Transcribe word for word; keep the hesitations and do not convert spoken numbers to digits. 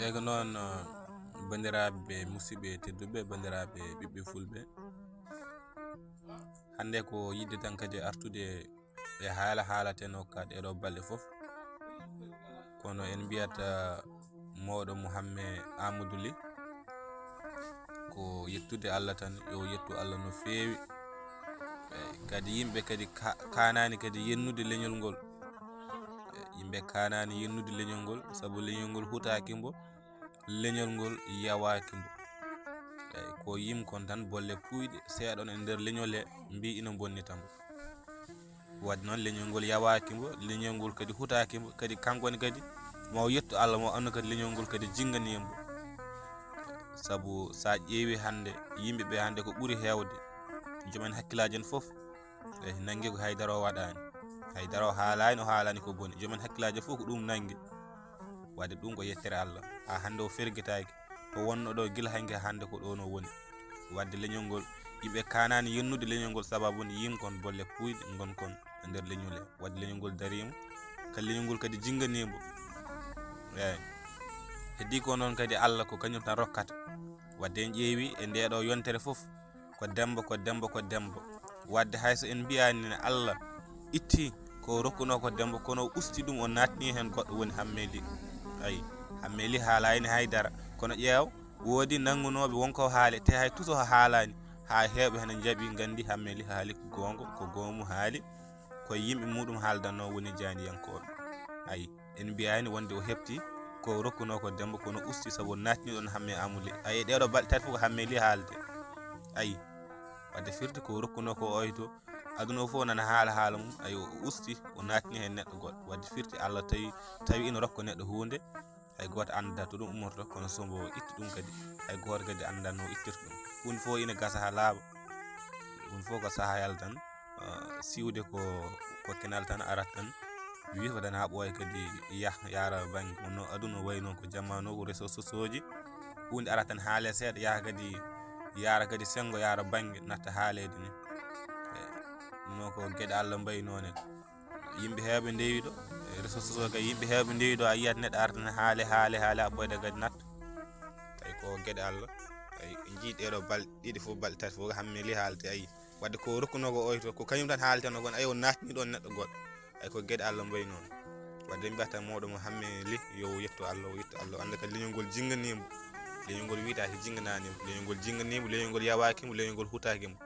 Eega noon, eh, banndiraaɓe musidɓe tedduɓe, banndiraaɓe ɓiɓɓe fulɓe, hannde ko yiɗde tan kadi artude e haala haalaten o ka ɗeeɗo balɗe fof. Kono en mbiyata mawɗo Muhammad Amadou Ly, ko yettude Allah tan, yo yettu Allah no feewi. Eyi, kadi yimɓe kadi ka-, kaanaani kadi yennude leñol ngol. Eyi, yimɓe kaanaani yennude leñol ngol, sabu leñol ngol hutaaki mbo, leñol ngol yawaaki mbo. Eyi, ko yim kon tan bolle puuyɗe seeɗon e nder leñol he, mbi ina bonnita mbo. Wadde noon leñol ngol yawaaki mbo, leñol ngol kadi hutaaki mbo, kadi kanko ne kadi mo yettu Allah, mo andu kadi leñol ngol kadi jingani mbo. Sabu sa ƴeewi hannde, yimɓe ɓe hannde ko ɓuri heewde, joom en hakkillaaji en fof, eyi, nanngi ko haydara o waɗaani, haydara o haalaani, o haalaani ko boni, joom en hakkillaaji en fof ko ɗum nanngi. Wadde ɗum ko yettere Allah, haa hannde o fergitaaki, to wonno ɗo gila hanki hannde ko ɗoon o woni. Wadde leñol ngol, yimɓe kaanaani yennude leñol ngol, sababu ne yim kon bolle puuyɗe ngon kon e nder leñol he. Wadde leñol ngol dariima, kadi leñol ngol kadi jinganii mbo. Eyi. Heddii ko noon kadi Allah ko kañum tan rokkata. Wadde en ƴeewi e ndeeɗo yontere fof, ko Demmba, ko Demmba, ko Demmba. Wadde hay so en mbiyaani ne Allah itti ko rokkunoo ko Demmba, kono o usti ɗum, o naatni heen goɗɗo woni Hammee Ly. Ayi, Hammee Ly haalaani hay dara, kono ƴeew, woodi nanngunooɓe won ko haali, te hay tuso haalaani, haa heewɓe hene njaɓi, nganndi Hammee Ly haali ko goonga, ko goomu haali, ko yimɓe muɗum haaldannoo woni jaandiyankooɓe. Ayi, en mbiyaani wonde o heɓti ko rokkunoo ko Demmba, kono usti sabu o naatni ɗoon Hammee Amadou Ly. Ayi, e ɗeeɗo balɗe tati fof ko Hammee Ly haalde. Ayi, wadde firti ko rokkunoo ko oy to, aduna o fof nana haala haala mum. Ayi, o usti, o naatni heen neɗɗo goɗɗo. Wadde firti Allah tawi, tawi ina rokka neɗɗo huunde, hay gooto anndaa to ɗum ummorto, kono so mbo itti ɗum kadi, hay gooto kadi anndaa no ittirta ɗum. Huunde fof ina gasa haa laaɓa. Ɗum fof ko sahayal tan, ah, siwde ko, ko kinal tan, arat tan, wifa tan haa ɓooya kadi yah, yaara bannge. Kono aduna wayno ko jamaanu o, ko réseaux sociaux ji. Huunde arat tan haale seeɗa, yaha kadi, yaara kadi senngo, yaara bannge, natta haaleede ni. Eyi, ɗum noon ko geɗe Allah mbayi noon en. Yimɓe heewɓe ndewi ɗo, e réseaux sociaux kay, yimɓe heewɓe ndewi ɗo, a yiyat neɗɗo arata ne haale, haale, haale, a ɓooyde kadi natta. Tawi ko geɗe Allah. Tawi en njii ɗeeɗo balɗe ɗiɗi fof, balɗe tati fof, Hammee Ly haalde, ayi. Wadde ko rokkunoo ko oy to, ko kañum tan haalteno kon, ayi, o naatni ɗoon neɗɗo goɗɗo. Ayi, ko geɗe Allah mbayi noon. Wadde en mbiyata mawɗo mo Hammee Ly, yo o yettu Allah, o yettu Allah. O annda kadi leñol ngol jinganii mbo. Leñol ngol wiyetaake jinganaani mbo. Leñol ngol jinganii mbo, leñol ngol yawaaki mbo, leñol ngol hutaaki mbo.